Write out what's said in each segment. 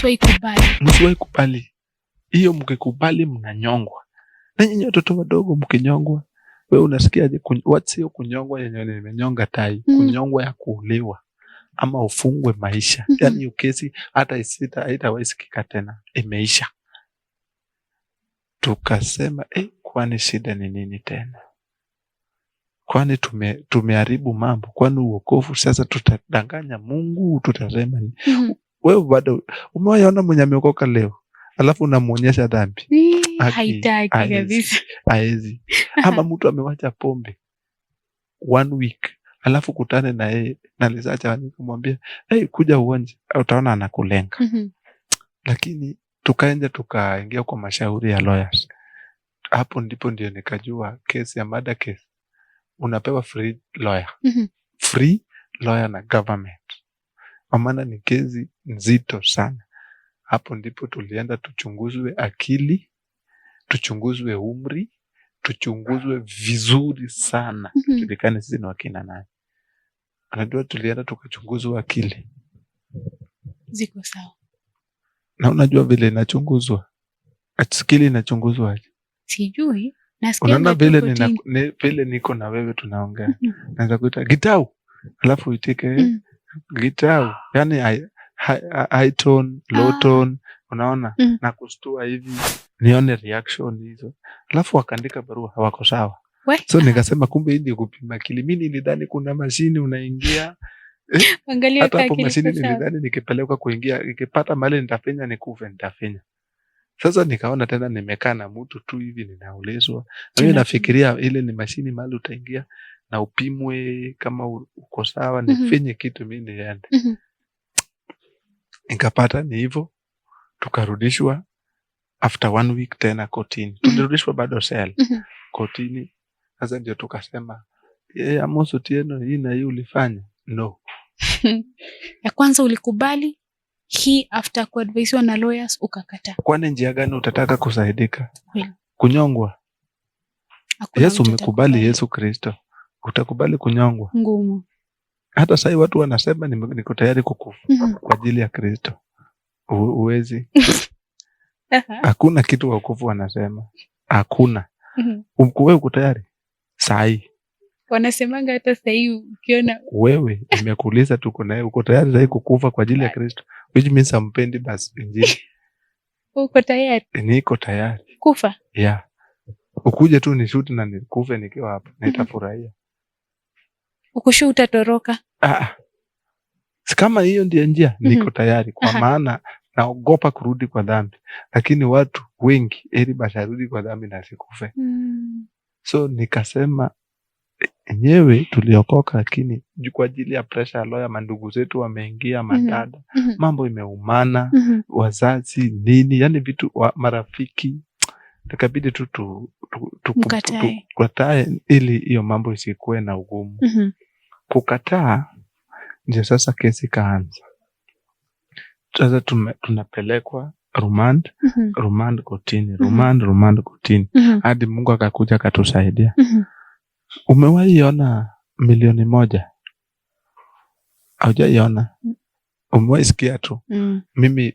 Msiwahi kubali. Msiwahi kubali hiyo. Mkikubali mnanyongwa. Na nyinyi watoto wadogo mkinyongwa, we unasikiaje? Sio kunyongwa yenye nimenyonga tai, kunyongwa ya kuuliwa ama ufungwe maisha. Yani hiyo kesi hata haitawahi sikika tena, imeisha. Tukasema, "Eh, kwani shida ni nini tena? Kwani tumeharibu mambo? Kwani uokovu sasa tutadanganya Mungu? Tutasema ni Wewe bado umewahi mwenye ameokoka leo alafu unamwonyesha dhambi?" Haki, Haitaki haezi. kabisa. Haezi. Ama mtu amewacha pombe one week alafu kutane na yeye na lizacha kumwambia, "Hey, kuja uonje," utaona anakulenga. Lakini tukaenda tukaingia kwa mashauri ya lawyers. Hapo ndipo ndio nikajua kesi ya murder case unapewa free lawyer, free lawyer na government, kwa maana ni kesi nzito sana. Hapo ndipo tulienda tuchunguzwe akili, tuchunguzwe umri, tuchunguzwe vizuri sana, tujulikane sisi ni wakina nani. Unajua tulienda tukachunguzwa akili. Ziko sawa? Na unajua vile inachunguzwa, akili inachunguzwa aje? Sijui. Nasikianga Unaona tu vile kotini. vile niko na wewe tunaongea, naweza kuita "Gitau," alafu uitike, "Gitau," yani high tone, low tone, unaona, na kustua hivi nione reaction hizo, alafu wakaandika barua hawako sawa. We? So nikasema kumbe hii ndio kupima akili. Mi nilidhani kuna mashini unaingia. Angalia Hata kaa hapo akili mashini iko sawa. nilidhani nikipelekwa kuingia, nikipata mahali nitafinya nikufe, nitafinya. Sasa nikaona tena nimekaa na mtu tu hivi ninaulizwa, na mimi nafikiria ile ni mashini mahali utaingia na upimwe kama uko sawa, nifinye kitu mi niende. Nikapata ni hivyo, tukarudishwa after one week tena kotini. Tulirudishwa bado cell, kotini. Sasa ndio tukasema, "Yeah, Amos Otieno, hii na hii ulifanya?" "No." Ya kwanza ulikubali, hii after kuadvisiwa na lawyers ukakataa. Kwani njia gani utataka kusaidika? Kweli. Kunyongwa? Hakuna Yesu mtu umekubali atakubali. Yesu Kristo, utakubali kunyongwa? Ngumu. Hata sahii watu wanasema, "Niko tayari kukufa kwa ajili ya Kristo." Uwezi. Hakuna kitu wokovu wanasema, hakuna. Wewe uko tayari sahii? Wanasemanga hata sahii ukiona Wewe nimekuuliza, tuko naye, uko tayari sahii kukufa kwa ajili ya Kristo? Which means hampendi basi injili. Uko tayari Niko tayari. Kufa? Yeah, ukuje tu nishuti na nikufe nikiwa hapa, nitafurahia. Uko sure utatoroka? Ah, ah. Si kama hiyo ndiyo njia, niko tayari kwa maana naogopa kurudi kwa dhambi, lakini watu wengi heri basi arudi kwa dhambi na asikufe. So nikasema enyewe tuliokoka, lakini kwa ajili ya pressure ya lawyer, mandugu zetu wameingia, madada, mambo imeumana, wazazi nini, yani vitu marafiki, tukabidi tu Mkatae. tukatae ili hiyo mambo isikuwe na ugumu. Kukataa ndio sasa kesi ikaanza. Sasa tunapelekwa remand, remand kotini, remand, remand kotini, hadi Mungu akakuja akatusaidia. Umewahi ona 1 milioni? Haujaiona? Umewahi sikia tu? Mm.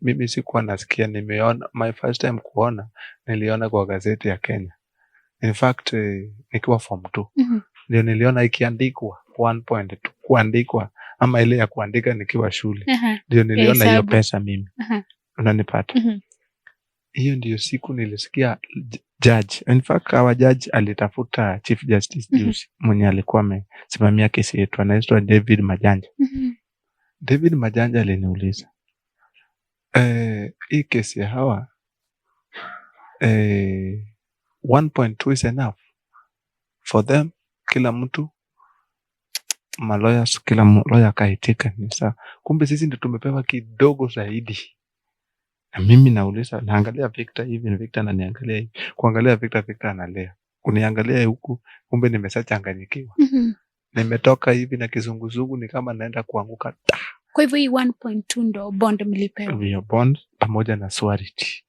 Mimi sikuwa nasikia, nimeona my first time kuona, niliona kwa gazeti ya Kenya. In fact, nikiwa form 2 ndio niliona ikiandikwa 1.2 kuandikwa, ama ile ya kuandika nikiwa shule, ndio niliona hiyo Hesabu. pesa mimi. Unanipata? Mhm. Hiyo ndio siku nilisikia judge. In fact, our judge alitafuta Chief Justice juzi, mwenye alikuwa amesimamia kesi yetu, anaitwa David Majanja. David Majanja aliniuliza, "Hii kesi ya hawa, 1.2 is enough for them?" Kila mtu, malawyers, kila lawyer akaitika ni sawa. Kumbe sisi ndio tumepewa kidogo zaidi. Na mimi nauliza, naangalia Victor hivi, Victor ananiangalia hivi, kuangalia Victor, Victor analia, kuniangalia huku, kumbe nimeshachanganyikiwa. Nimetoka hivi na kizunguzungu, ni kama naenda kuanguka. Kwa hivyo hii 1.2 ndo bond mlipewa? Hiyo bond pamoja na surety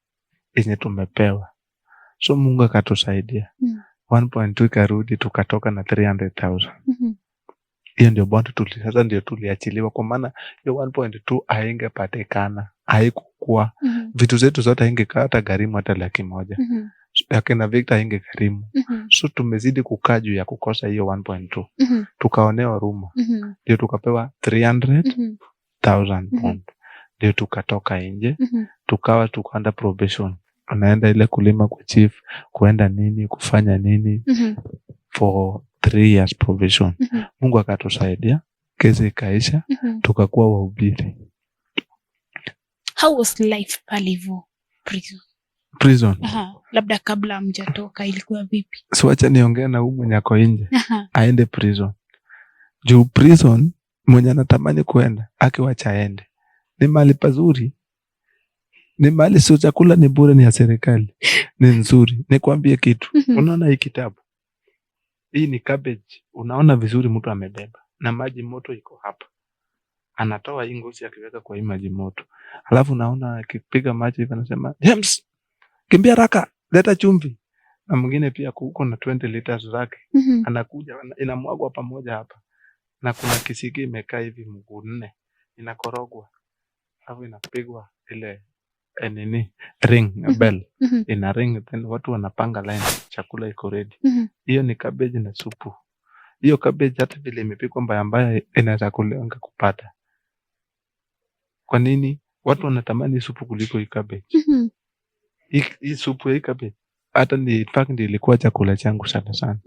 yenye tumepewa. So Mungu akatusaidia. 1.2 ikarudi, tukatoka na 300,000. Hiyo ndio bond sasa ndio tuliachiliwa, kwa maana hiyo 1.2 haingepatikana, haikukuwa. hatungekuwa vitu zetu zote ingekaa hata gharimu hata 100,000. Akina Victor ingegharimu. So tumezidi kukaa juu ya kukosa hiyo 1.2. Tukaonewa huruma. Ndio tukapewa 300,000 bond. Ndio tukatoka nje, tukawa tuko under probation. Unaenda ile kulima kwa chief, kuenda nini, kufanya nini for 3 years probation. Mungu akatusaidia, kesi ikaisha, tukakuwa wahubiri. How was life pale hivyo prison? Prison. Aha. Labda kabla hamjatoka ilikuwa vipi? So wacha niongee na huyu mwenye ako nje, aende prison. Juu prison mwenye anatamani kuenda, akiwacha aende. Ni mahali pazuri. Ni mahali sio chakula ni bure, ni ya serikali. Ni nzuri. Nikwambie kitu. Unaona hii kitabu? Hii ni cabbage. Unaona vizuri mtu amebeba. Na maji moto iko hapa. Anatoa hii ngozi akiweka kwa hii maji moto. Alafu naona akipiga maji hivi anasema, James, kimbia haraka, leta chumvi. Na mwingine pia kuko na 20 liters zake. Anakuja, inamwagwa pamoja hapa. Na kuna kisiki imekaa hivi mguu 4. Inakorogwa. Alafu inapigwa ile nini ring bell. Ina ring, then watu wanapanga line, chakula iko ready. Hiyo ni cabbage na supu. Hiyo cabbage hata vile imepikwa mbaya mbaya inaweza kulenga kupata. Kwa nini watu wanatamani supu kuliko hii cabbage? Hii supu ya hii cabbage hata ni in fact ndio ilikuwa chakula changu sana sana.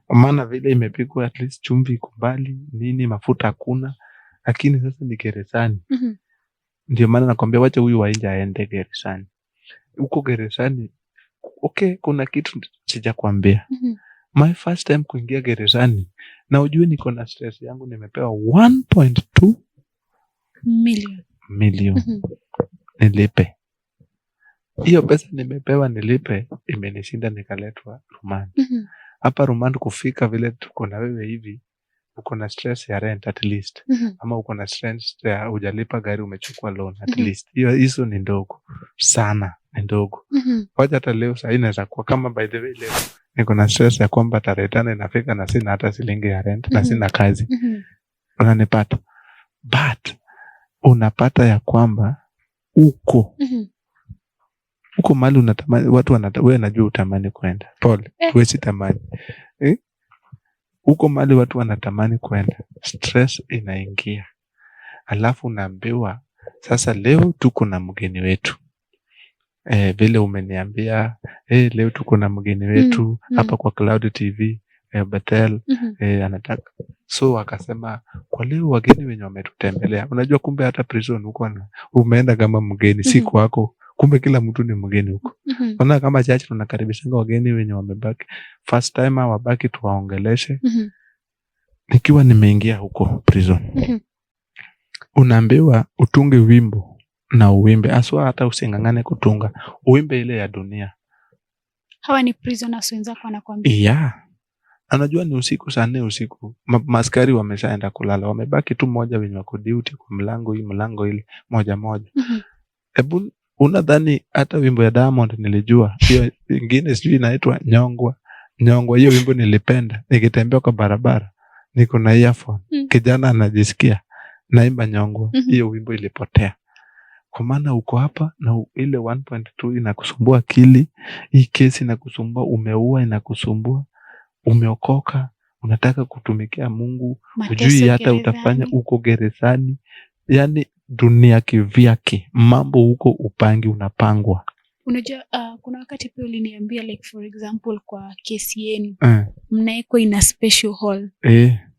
Kwa maana vile imepikwa at least chumvi iko mbali, nini mafuta hakuna, lakini sasa ni gerezani. Ndio maana nakwambia wacha huyu wa nje aende gerezani. Huko gerezani, okay, kuna kitu sijakwambia. My first time kuingia gerezani, na ujue niko na stress yangu, nimepewa 1.2 million. Million. Nilipe. Hiyo pesa nimepewa nilipe, imenishinda nikaletwa remand. Hapa remand kufika vile tuko na wewe hivi, uko na stress ya rent at least. Ama uko na stress ya hujalipa gari, umechukua loan at least. Hiyo hizo ni ndogo sana, ni ndogo. Wacha hata leo saa hii naweza kuwa kama, by the way, leo niko na stress ya kwamba tarehe 5 inafika na sina hata shilingi ya rent na sina kazi. Unanipata? But unapata ya kwamba uko uko mahali unatamani, watu wanata, wewe najua utamani kwenda. Pole, wewe sitamani. Uko mahali watu wanatamani kwenda. Stress inaingia. Alafu unaambiwa sasa leo tuko na mgeni wetu. Vile umeniambia, leo tuko na mgeni wetu hapa kwa Cloud TV, Bethel, anataka. So akasema kwa leo wageni wenye wametutembelea. Unajua kumbe hata prison huko umeenda kama mgeni, si kwako. Kumbe kila mtu ni mgeni huko. Unaona kama church tunakaribishanga wageni wenye wamebaki. First time wabaki tuwaongeleshe. Nikiwa nimeingia huko prison. Unaambiwa utunge wimbo na uimbe. Aswa hata using'ang'ane kutunga. Uimbe ile ya dunia. Hawa ni prisoners wenzako wanakuambia. Yeah. Anajua ni usiku saa 4 usiku. Maskari wameshaenda kulala. Wamebaki tu mmoja wenye wako duty kwa mlango hii, mlango ile, moja moja. Ebu unadhani hata wimbo ya Diamond nilijua. Hiyo ingine sijui inaitwa Nyongwa. Nyongwa, hiyo wimbo nilipenda. Nikitembea kwa barabara, niko na earphone. Kijana anajisikia naimba Nyongwa. Hiyo wimbo ilipotea. Kwa maana uko hapa na ile 1.2 inakusumbua akili, hii kesi inakusumbua, umeua inakusumbua, umeokoka, unataka kutumikia Mungu, Mateso hujui hata utafanya, gerezani. uko gerezani. Yaani dunia kivyake, mambo huko upangi, unapangwa. Unajua, kuna wakati pia uliniambia, like for example kwa kesi yenu mnaekwa in a special hall.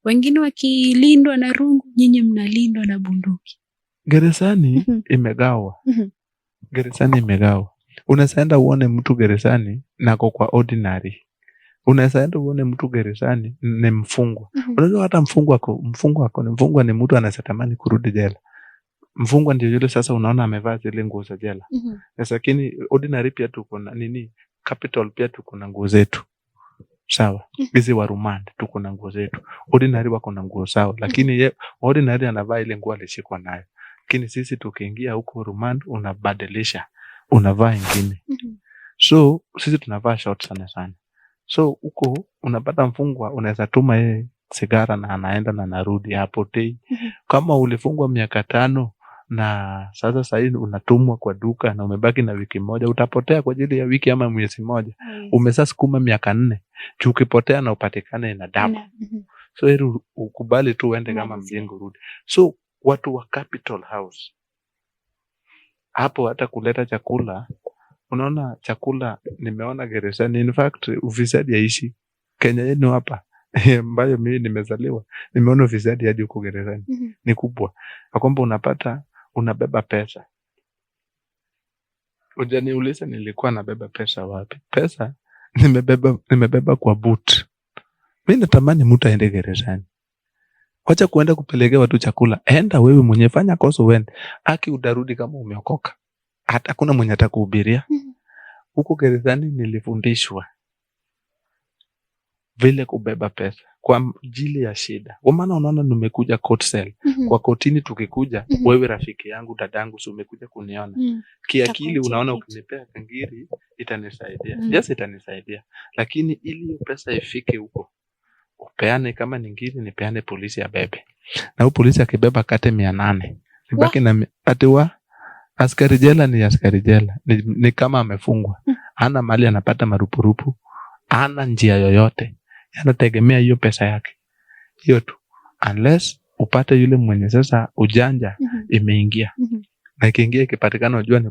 Wengine wakilindwa na rungu, nyinyi mnalindwa na bunduki. Gerezani imegawa. Gerezani imegawa. Unaweza enda uone mtu gerezani na ako kwa ordinary. Unaweza enda uone mtu gerezani ni mfungwa. Unajua hata mfungwa ako, mfungwa ako, ni mfungwa ni mtu anaweza tamani kurudi jela. Mfungwa ndio yule sasa unaona amevaa zile nguo za jela. Sasa lakini ordinary pia tuko na nini? Capital pia tuko na nguo zetu. Sawa. Hizi wa remand tuko na nguo zetu. Ordinary wako na nguo sawa, lakini ye ordinary anavaa ile nguo alishikwa nayo. Lakini sisi tukiingia huko remand unabadilisha, unavaa ingine. So sisi tunavaa short sana sana. So huko unapata mfungwa unaweza tuma yeye sigara na anaenda na anarudi, hapotei. Kama ulifungwa miaka 5 Na sasa sahii unatumwa kwa duka na umebaki na wiki moja, utapotea kwa ajili ya wiki ama mwezi moja. Umesasukuma miaka 4, juu ukipotea na upatikane na damu. So heri ukubali tu uende kama mjengo urudi. So watu wa Capital House hapo hata kuleta chakula, unaona chakula nimeona gerezani. In fact ufisadi haishi Kenya yenu hapa ambayo mimi nimezaliwa, nimeona ufisadi hadi huko gerezani. Ni kubwa ya kwamba unapata unabeba pesa. Hujaniuliza nilikuwa nabeba pesa wapi? Pesa nimebeba kwa boot. Mimi natamani mtu aende gerezani. Wacha kuenda kupelekea watu chakula. Enda wewe mwenyewe, fanya kosa uende. Aki utarudi kama umeokoka. Hata hakuna mwenye atakuhubiria. Huko gerezani nilifundishwa vile kubeba pesa kwa ajili ya shida. Kwa maana unaona nimekuja court cell. Kwa kotini tukikuja, wewe rafiki yangu, dadangu, si umekuja kuniona. Kiakili unaona ukinipea kangiri itanisaidia. Yes, itanisaidia. Lakini ili hiyo pesa ifike huko, upeane kama ni ngiri, nipeane polisi abebe. Na huyu polisi akibeba kate 800. Nibaki na ati wa askari jela ni askari jela. Ni kama amefungwa. Hana mali, anapata marupurupu. Hana njia yoyote. Anategemea hiyo pesa yake. Hiyo tu. Unless upate yule mwenye sasa ujanja imeingia. Na ikiingia ikipatikana unajua ni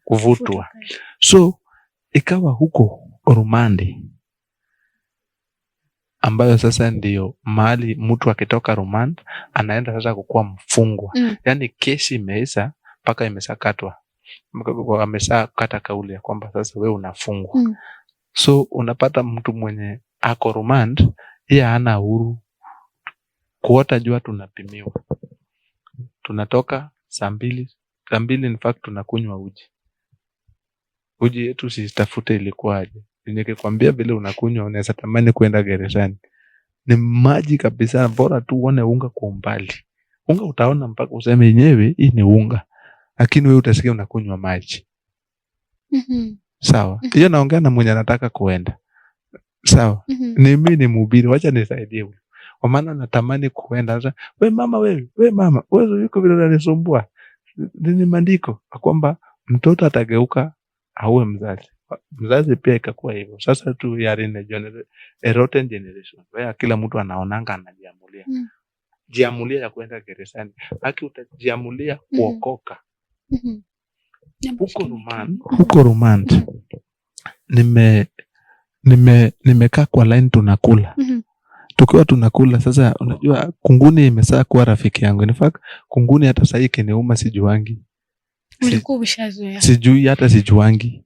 kuvutwa. So ikawa huko rumandi, ambayo sasa ndio mahali mtu akitoka remand anaenda sasa kukuwa mfungwa. Yaani kesi imeisha mpaka imesakatwa. Ameshakata kauli ya kwamba sasa wewe unafungwa. So unapata mtu mwenye ako remand, yeye hana uhuru. Kuota jua tunapimiwa. Tunatoka saa mbili, saa mbili in fact tunakunywa uji. Uji yetu sitafute ilikuwaje. Nikikwambia vile unakunywa unaweza tamani kwenda gerezani. Ni maji kabisa, bora tu uone unga kwa umbali. Unga utaona mpaka useme yenyewe hii ni unga. Lakini wewe utasikia unakunywa maji. Sawa. Hiyo naongea na mwenye anataka kuenda. Sawa. Ni mimi ni mhubiri, wacha nisaidie huyu. Kwa maana natamani kuenda. Sasa, we mama wewe, we mama, wewe yuko vile unanisumbua. Ni maandiko kwamba mtoto atageuka auwe mzazi. Mzazi pia ikakuwa hivyo. Sasa tu we are in a rotten generation where kila mtu anaonanga anajiamulia. Jiamulia ya kuenda gerezani. Haki utajiamulia kuokoka. Huko remand, nimekaa kwa line tunakula. Tukiwa tunakula sasa, unajua kunguni imesaa kuwa rafiki yangu. In fact kunguni hata sasa ikiniuma sijuangi. Ulikuwa umeshazoea. Sijui hata sijuangi.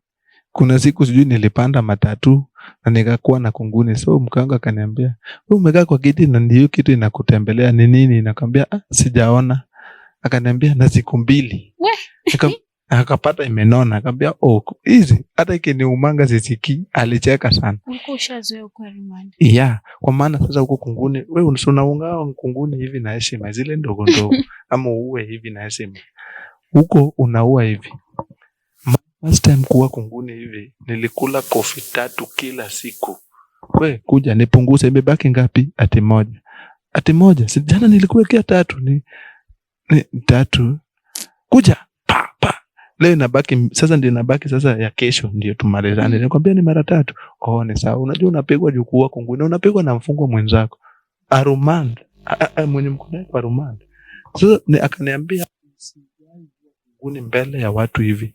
Kuna siku sijui nilipanda matatu na nikakuwa na kunguni. So mke wangu akaniambia, wewe umekaa kwa kiti na ndio kitu inakutembelea ni nini? Nakwambia, sijaona. Akaniambia na siku 2. We. Akapata imenona. Akaniambia, oh, hizi hata ikiniumanga sisikii. Alicheka sana. Ulikuwa ushazoea uko remand. Yeah, kwa maana sasa huko kunguni, wewe unaunga kunguni hivi na heshima zile ndogo ndogo ama uue hivi na heshima. Huko unaua hivi. First time kuwa kunguni hivi, nilikula kofi 3 kila siku. We, kuja nipunguze, imebaki ngapi? Ati 1. Ati 1. Si jana nilikuwekea 3, ni 3. Kuja, pa, pa. Leo inabaki, sasa ndio inabaki sasa ya kesho ndio tumalizane. Nikwambia ni mara 3. Oh, ni sawa. Unajua unapigwa juu kuwa kunguni, unapigwa na mfungwa mwenzako. Arumand. Mwenye mkono wake Arumand. Sasa akaniambia kunguni mbele ya watu hivi.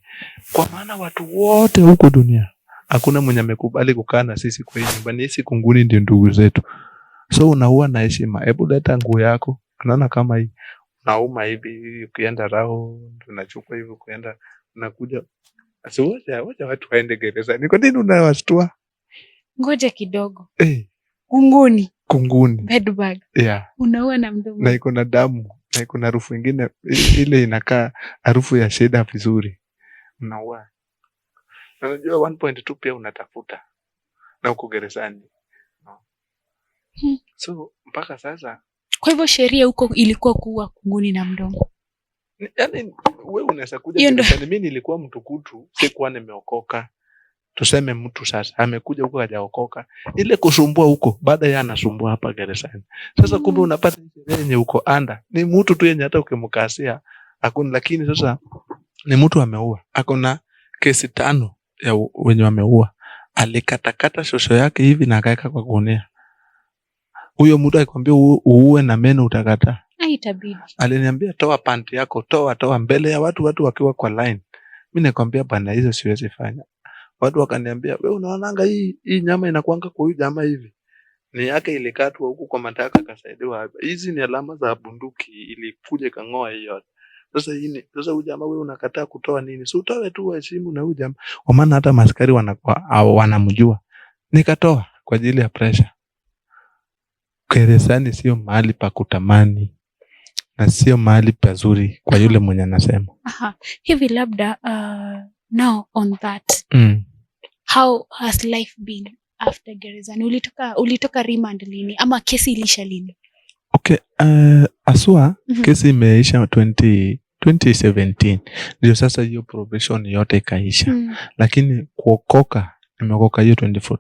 Kwa maana watu wote huko dunia hakuna mwenye amekubali kukaa na sisi kwa hii nyumba. Ni sisi kunguni ndio ndugu zetu. So unaua na heshima. Hebu leta nguo yako. Unaona kama hii unauma hivi ukienda round, unachukua hivi ukienda unakuja. Asi wacha watu waende gereza. Ni kwa nini unawashtua? Ngoja kidogo. Kunguni. Kunguni. Bedbug. Yeah. Unaua na mdomo. Na iko na damu. Na iko na harufu ingine, ile inakaa harufu ya shida vizuri. Unaua. Na unajua 1.2 pia unatafuta. Na uko gerezani. No. So mpaka sasa. Kwa hivyo sheria huko ilikuwa kuua kunguni na mdomo. Yaani wewe unaweza kuja Hiyo ndo gerezani. Mimi nilikuwa mtukutu, sikuwa nimeokoka. Tuseme mtu sasa amekuja huko hajaokoka. Ile kusumbua huko, baada ya anasumbua hapa gerezani. Sasa kumbe unapata sheria yenye uko anda. Ni mtu tu yenye hata ukimkasia Hakuna. Lakini sasa ni mtu ameua, ako na kesi 5 ya wenye wameua. Alikatakata shosho yake hivi na akaweka kwa gunia. Huyo mtu akikwambia uue na meno utakataa. Itabidi. Aliniambia toa panti yako, toa, toa mbele ya watu, watu wakiwa kwa line. Mimi nikamwambia bwana, hizo siwezi fanya. Watu wakaniambia wewe unaonanga hii nyama inakuanga kwa huyu jamaa hivi. Ni yake ilikatwa huku kwa mataka akasaidiwa hapa. Hizi ni alama za bunduki ilikuja ikang'oa hiyo yote. Sasa hii ni, sasa huyu jamaa wewe unakataa kutoa nini? Si utoe tu uheshimu na huyu jamaa. Kwa maana hata maskari wanamjua. Nikatoa kwa ajili ya pressure. Gerezani sio mahali pa kutamani na sio mahali pazuri kwa yule mwenye anasema. Aha. Hivi labda now on that. How has life been after gerezani? Ulitoka remand lini ama kesi ilisha lini? Okay, aswa kesi imeisha 2017. Ndio sasa hiyo probation yote ikaisha. Lakini kuokoka nimeokoka hiyo 2014.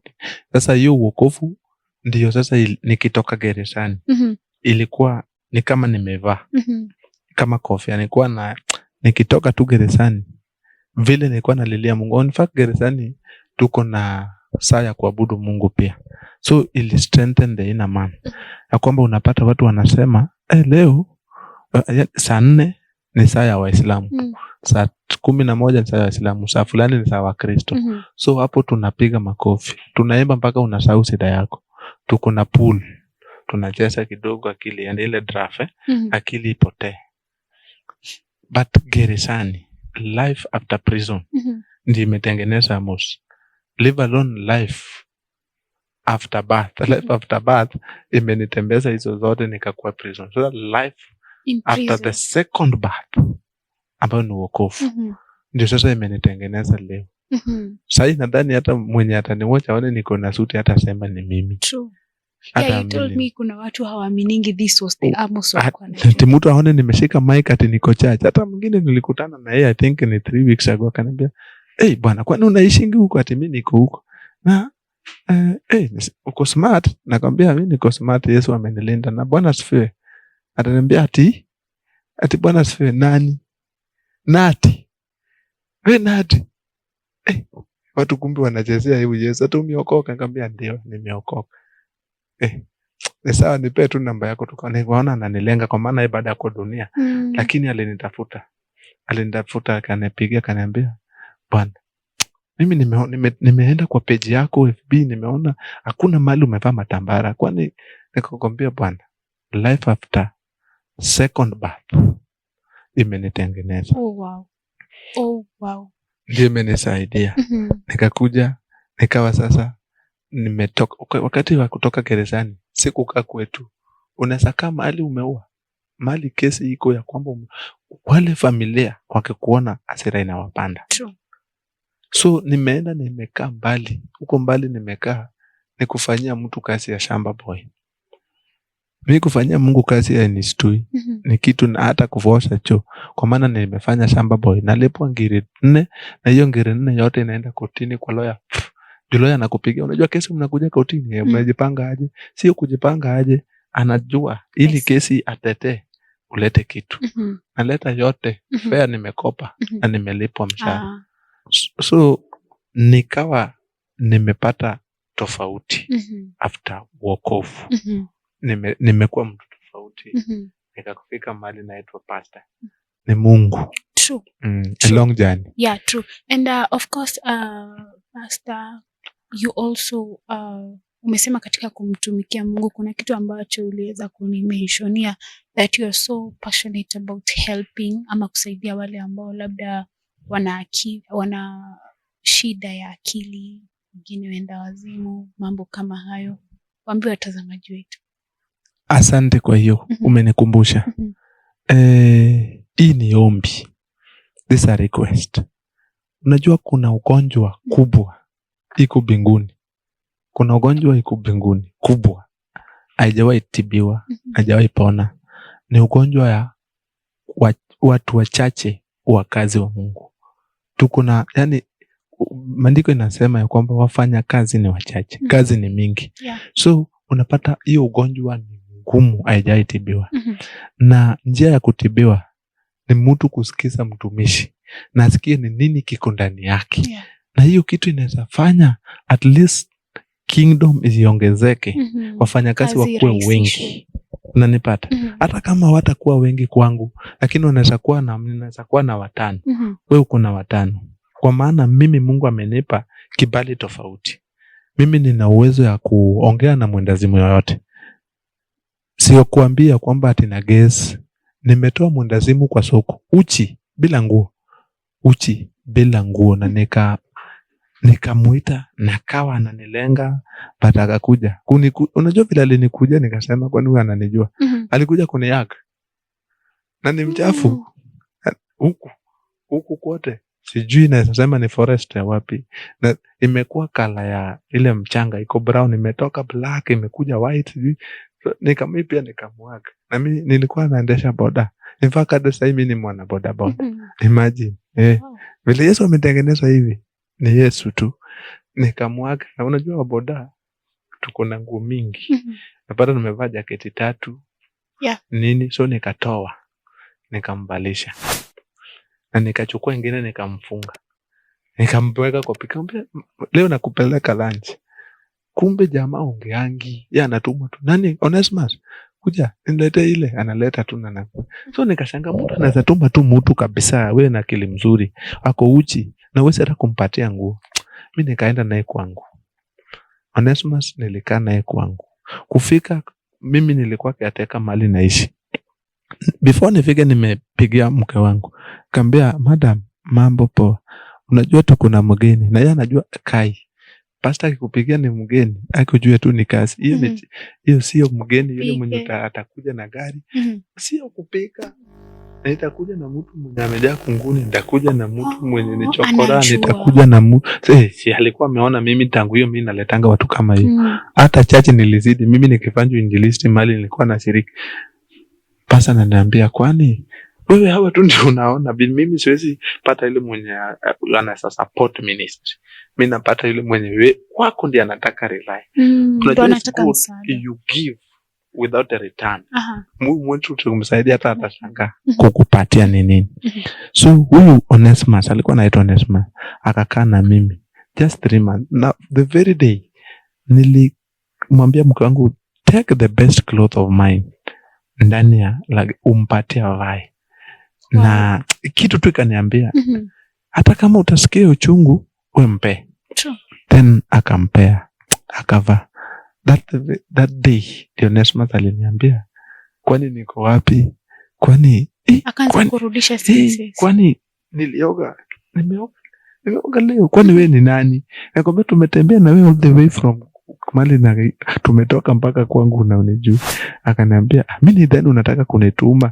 Sasa hiyo uokovu ndio sasa nikitoka gerezani. Ilikuwa ni kama nimevaa. Kama kofia. Nilikuwa na nikitoka tu gerezani vile nilikuwa nalilia Mungu. In fact gerezani tuko na saa ya kuabudu Mungu pia. So ili strengthen the inner man. Ya kwamba unapata watu wanasema, leo saa 4 ni saa ya Waislamu. Saa 11 ni saa ya Waislamu, saa fulani ni saa ya Wakristo. So hapo tunapiga makofi. Tunaimba mpaka unasahau shida yako. Tuko na pool. Tunacheza kidogo akili, yani ile draft, akili ipotee. But gerezani, life after prison ndio imetengeneza Amos. Live alone life after birth. Life after birth imenitembeza hizo zote nikakuwa prison. So life in after prison. The second birth ambayo ni wokovu. Ndio sasa imenitengeneza leo. Sasa nadhani hata mwenye ataniwacha aone niko na suti hata sema ni mimi. True. Hata Yeah, you told amini. me kuna watu hawaaminingi this was the Amos walikuwa Ati mtu aone nimeshika mic ati niko church. Hata mwingine nilikutana na yeye I think ni 3 weeks ago akaniambia, "Hey bwana, kwani unaishingi huko?" Ati mimi niko huko. Na hey, uko smart? Nakwambia mimi niko smart, Yesu amenilinda na Bwana asifiwe. Ataniambia ati Bwana asifiwe nani? Nati. We nati. Watu kumbe wanachezea hivi Yesu. Hata umeokoka? Nikamwambia ndio, nimeokoka. Ni sawa, nipe tu namba yako tukaone. Nikaona ananilenga kwa maana yeye baada ya kwa dunia. Lakini alinitafuta. Alinitafuta akanipigia akaniambia, Bwana, mimi nimeenda kwa page yako FB nimeona hakuna mahali umevaa matambara. Kwani nikakwambia Bwana, life after second birth imenitengeneza. Oh, wow. Oh, wow. Ndio imenisaidia. Nikakuja nikawa sasa nimetoka. Wakati wa kutoka gerezani sikukaa kwetu. Unaweza kaa mahali umeua, mahali kesi iko ya kwamba wale familia wakikuona hasira inawapanda. True. So nimeenda nimekaa mbali, huko mbali nimekaa ni kufanyia mtu kazi ya shamba boy. Mimi kufanyia Mungu kazi ya nistui ni kitu na hata kuosha choo, kwa maana nimefanya shamba boy, nalipwa ngiri 4 na hiyo ngiri 4 yote inaenda kotini kwa lawyer. Juu lawyer anakupigia, unajua kesi mnakuja kotini, mnajipanga aje? Sio kujipanga aje, anajua ili kesi atetee ulete kitu. Naleta yote, fare nimekopa na nimelipwa mshahara. So nikawa nimepata tofauti after wokovu. Nimekuwa mtu tofauti. Nikafika mahali naitwa pastor. Ni Mungu. True. A True. long journey. Yeah, true. And of course, Pastor, you also umesema katika kumtumikia Mungu kuna kitu ambacho uliweza kunimentionia that you are so passionate about helping ama kusaidia wale ambao labda wana shida ya akili, wengine wenda wazimu, mambo kama hayo. Waambie watazamaji wetu. Asante kwa hiyo, umenikumbusha. Hii ni ombi. This is a request. Unajua kuna ugonjwa kubwa iko mbinguni. Kuna ugonjwa iko mbinguni kubwa. Haijawahi tibiwa, haijawahi pona. Ni ugonjwa ya watu wachache wa kazi wa Mungu. Tuko na, yani, maandiko inasema ya kwamba wafanya kazi ni wachache, kazi ni mingi. So unapata hiyo ugonjwa ni ngumu, haijawahi tibiwa. Na njia ya kutibiwa Ni mtu kusikiza mtumishi na asikie ni nini kiko ndani yake. Na hiyo kitu inaweza fanya at least kingdom isiongezeke, wafanyakazi Kazi wakuwe irahisishwe. Wengi. Unanipata? Mhm. Hata kama watakuwa wengi kwangu, lakini wanaweza kuwa na ninaweza kuwa na watano, we uko na watano, kwa maana mimi Mungu amenipa kibali tofauti. Mimi nina uwezo ya kuongea na mwendazimu yoyote, sio kuambia kwamba ati na guess. Nimetoa mwendazimu kwa soko uchi bila nguo, uchi bila nguo, na nikamuita na kawa ananilenga, but akakuja unajua vile alinikuja, nikasema, "Kwani huyu ananijua?" Alikuja kunihug na ni mchafu huku huku kote, sijui naweza sema ni forest ya wapi, na imekuwa color ya ile mchanga iko brown, imetoka black imekuja white, sijui. So, mi pia nikamuhug, na mi nilikuwa naendesha boda. In fact, hata sahii mi ni mwana boda boda. Imagine, eh, vile Yesu ametengeneza hivi, ni Yesu tu. Nikamuhug, na unajua waboda tuko na nguo mingi. Napata nimevaa jaketi tatu nini, so nikatoa, nikamvalisha, na nikachukua ingine nikamfunga, nikampeleka kwa pika, "Leo nakupeleka lunch." Kumbe jamaa ongeangi, ye anatuma tu, "Nani? Onesmus, kuja niletee ile." Analeta tu na so nikashanga, mtu anaweza tuma tu mtu kabisa, wewe na akili mzuri, ako uchi na uwezi hata kumpatia nguo. Mi nikaenda naye kwangu. Onesmus nilikaa naye kwangu. Kufika, mimi nilikuwa caretaker mahali naishi. Before nifike, nimepigia mke wangu, kaambia, "Madam, mambo poa, unajua tu kuna mgeni." Na yeye anajua kai pasta akikupigia ni mgeni, akujue tu ni kazi hiyo. Hiyo sio mgeni yule mwenye Pike. Atakuja na gari, sio kupika, na itakuja na mtu mwenye amejaa kunguni, nitakuja na mtu mwenye ni Oh, chokora, anajua. Nitakuja na mtu si alikuwa ameona mimi tangu hiyo, mimi naletanga watu kama hiyo. Hata chache nilizidi mimi nikifanya uinjilisti mali nilikuwa nashiriki, pasa ananiambia, "Kwani wewe hawa tu ndio unaona? Mimi siwezi pata ile mwenye anaweza support ministry, mi napata ile mwenye we, kwako ndiye anataka rely." Unajua Ndo it's anataka good msaada. you give without a return. Mungu mwetu tukumsaidia, hata atashangaa kukupatia ni nini. So huyu Onesmus, alikuwa anaitwa Onesmus, akakaa na mimi just 3 months. Na the very day nilimwambia mke wangu, "Take the best cloth of mine ndani ya like, umpatie avae." Na kitu tu ikaniambia, "Hata kama utasikia uchungu, we mpe." Then akampea, akavaa. That day ndio Onesmus aliniambia, "Kwani niko wapi? Kwani Akaanza kurudisha senses. Kwani nilioga? Nimeoga, nimeoga leo. Kwani we ni nani? Nakwambia tumetembea na wewe all the way from mali na tumetoka mpaka kwangu na unijui." Akaniambia, "Ah, mi nidhani unataka kunituma.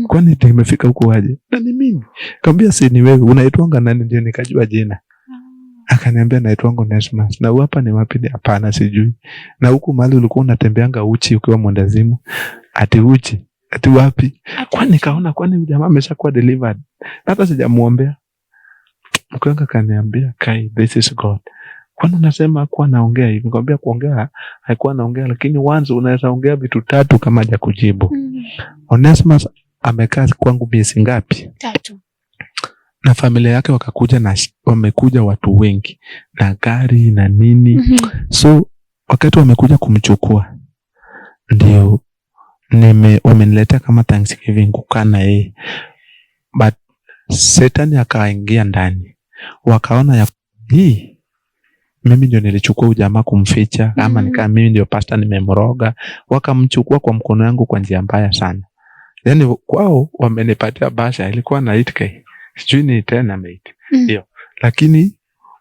Kwani nimefika huko aje? Na ni mimi." Kaambia, "Si ni wewe, unaitwanga nani?" Ndio nikajua jina. Akaniambia, "Naitwanga Onesmus." "Na hapa ni wapi?" "Hapana, sijui." "Na huku mahali ulikuwa unatembeanga uchi ukiwa mwendazimu?" "Ati uchi? Ati wapi?" Kwani nikaona, kwani huyu jamaa ameshakuwa delivered? Hata sijamuombea. Mke wangu akaniambia, "Kai, this is God. Kwani unasema hakuwa naongea hivi?" Nikamwambia, "Kuongea haikuwa naongea, lakini once unaweza ongea vitu tatu kama hajakujibu." Onesmus amekaa kwangu miezi ngapi? 3. Na familia yake wakakuja na wamekuja watu wengi na gari na nini. So wakati wamekuja kumchukua, ndio wameniletea kama Thanksgiving kukaa na yeye, but Shetani akaingia ndani, wakaona ya hii mimi ndio nilichukua ujamaa kumficha ama nikaa mimi ndio pastor nimemroga, wakamchukua kwa mkono yangu kwa njia mbaya sana. Yani kwao wamenipatia bahasha ilikuwa na 8K, sijui ni 10 ama 8 hiyo, lakini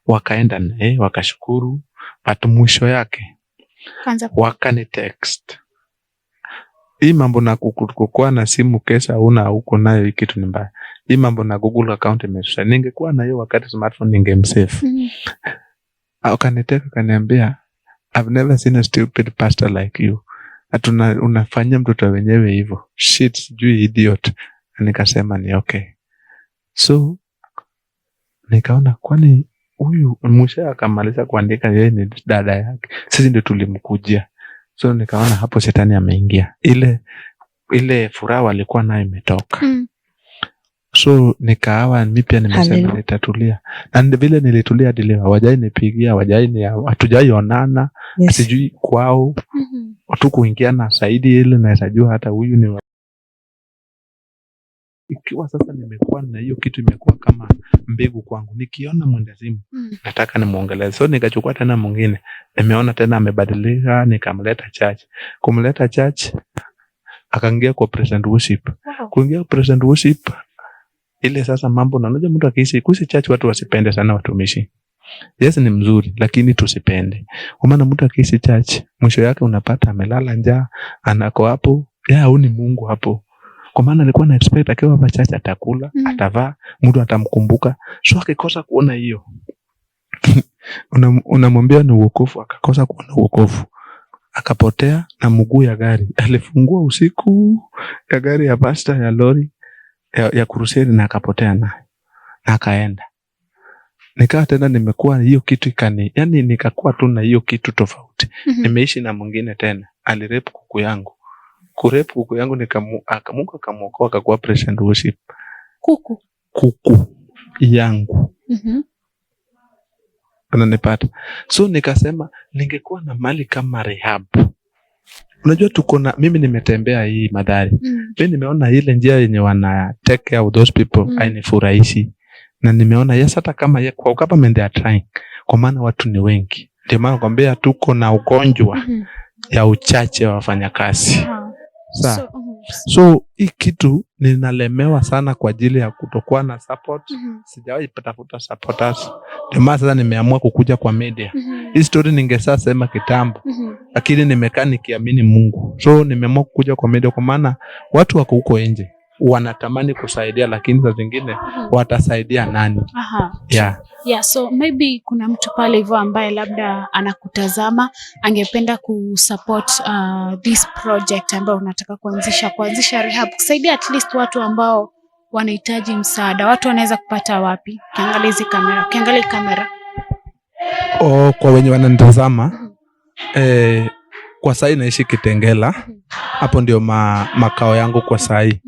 wakaenda naye wakashukuru, but mwisho yake Kaanza wakani text hii mambo na kukuwa na simu kesa una huko nayo, hii kitu ni mbaya. Hii mambo na Google account imesusha. Ningekuwa na hiyo wakati smartphone ningemsave. Akaniteka, akaniambia, "I've never seen a stupid pastor like you. Atuna, unafanyia mtoto wenyewe hivyo. Shit, sijui idiot." Na nikasema ni okay. So nikaona, kwani huyu mwisho akamaliza kuandika yeye ni dada yake, sisi ndio tulimkujia. So nikaona hapo shetani ameingia, ile ile furaha walikuwa nayo imetoka. So nikawa mi pia nimesema Hallelujah. Nitatulia, na vile nilitulia hadi leo hawajai nipigia, hawajai ni hatujai onana. Sijui kwao, tu kuingiana zaidi ile naweza jua hata huyu ni ikiwa sasa nimekuwa na hiyo kitu, imekuwa kama mbegu kwangu, nikiona mwendazimu nataka nimuongeleze. So nikachukua tena mwingine, nimeona tena amebadilika, nikamleta church. Kumleta church, akaingia kwa praise and worship. Kuingia praise and worship ile sasa mambo, na unajua mtu akiishi kuishi church, watu wasipende sana watumishi. Yes, ni mzuri, lakini tusipende, kwa maana mtu akiishi church, mwisho yake unapata amelala njaa, anako hapo ya au ni Mungu hapo, kwa maana alikuwa na expect akiwa hapa church atakula, atavaa, mtu atamkumbuka. So akikosa kuona hiyo, unamwambia ni uokovu, akakosa kuona uokovu, akapotea na mguu ya gari. Alifungua usiku ya gari ya pasta, ya lori ya crusade, na akapotea nayo na akaenda. Nikawa tena nimekuwa hiyo kitu ikani, yani nikakuwa tu na hiyo kitu tofauti. Nimeishi na mwingine tena, alirape kuku yangu. Kurape kuku yangu, Mungu akamwokoa, akakuwa praise and worship. Kuku. Kuku yangu. Unanipata? So nikasema ningekuwa na mali kama rehab. Unajua tuko na, mimi nimetembea hii Mathare, mi nimeona ile njia yenye wana take care of those people hainifurahishi, na nimeona yes, hata kama kwa government they are trying, kwa maana watu ni wengi. Ndio maana nakwambia tuko na ugonjwa ya uchache wa wafanyakazi. Sawa. So, So hii kitu ninalemewa sana kwa ajili ya kutokuwa na support. Sijawahi tafuta supporters, ndio maana sasa nimeamua kukuja kwa media. Hii story ningesaa sema kitambo, lakini nimekaa nikiamini Mungu, so nimeamua kukuja kwa media, kwa maana watu wako huko nje wanatamani kusaidia, lakini saa zingine watasaidia nani? Yeah. Yeah, so maybe kuna mtu pale hivyo ambaye labda anakutazama angependa kusupport this project ambayo unataka kuanzisha rehab, kusaidia at least watu ambao wanahitaji msaada. Watu wanaweza kupata wapi? Ukiangalia hizi kamera, ukiangalia hii kamera. Oh, kwa wenye wananitazama, kwa sahii naishi Kitengela, hapo ndio makao yangu kwa sahii,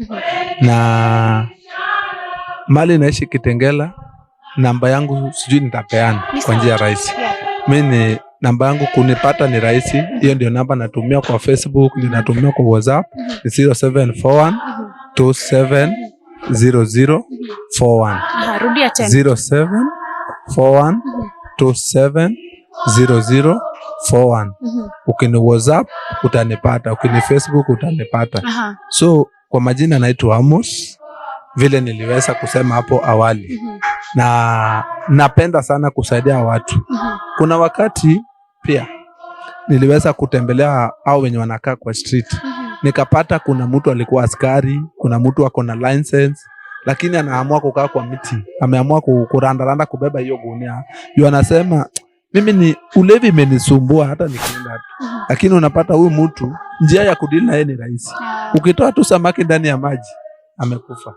na mali naishi Kitengela, namba yangu sijui nitapeana Ni kwa njia sawa. rahisi. Yeah. Mi ni namba yangu kunipata ni rahisi, hiyo ndio namba natumia kwa Facebook, ninatumia kwa WhatsApp, ni 0741 270041. Aha, rudia tena. 0741 270041. Ukini WhatsApp utanipata, ukini Facebook utanipata. So kwa majina naitwa Amos, vile niliweza kusema hapo awali, na napenda sana kusaidia watu. Kuna wakati pia niliweza kutembelea au wenye wanakaa kwa street, nikapata kuna mtu alikuwa askari, kuna mtu ako na license, lakini anaamua kukaa kwa miti, ameamua kurandaranda kubeba hiyo gunia juu anasema mimi ni ulevi imenisumbua hata nikienda tu. Lakini unapata huyu mtu njia ya kudeal na yeye ni rahisi. Ukitoa tu samaki ndani ya maji, amekufa.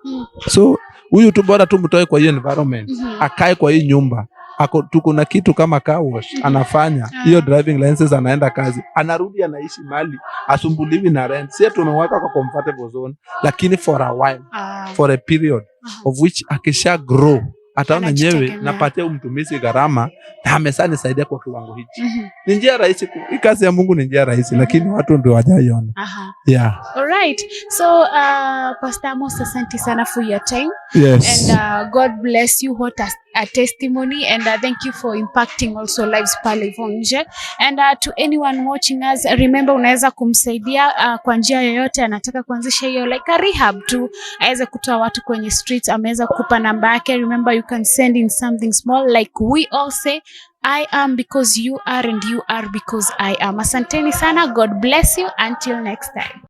So huyu tu bora tu mtoe kwa hiyo environment, akae kwa hii nyumba, ako tuko na kitu kama car wash anafanya hiyo driving license, anaenda kazi, anarudi, anaishi mali asumbuliwi na rent. Si tumeweka kwa comfortable zone, lakini for a while, for a period of which akisha grow ataona nyewe Anajitegemea. napatia huyu mtumishi gharama na amesa nisaidia kwa kiwango hichi. Ni njia rahisi hii kazi ya Mungu ni njia rahisi, lakini watu ndio hawajaiona. Yeah. All right. So, Pastor Amos, asante sana for your time. Yes. And God bless you. What a testimony. And thank you for impacting also lives pale hivyo nje. And to anyone watching us, remember unaweza kumsaidia kwa njia yoyote. Anataka kuanzisha hiyo like a rehab tu, aweze kutoa watu kwenye streets. Ameweza kukupa namba yake. Remember you can send in something small, like we all say, I am because you are and you are because I am. Asanteni sana. God bless you. Until next time.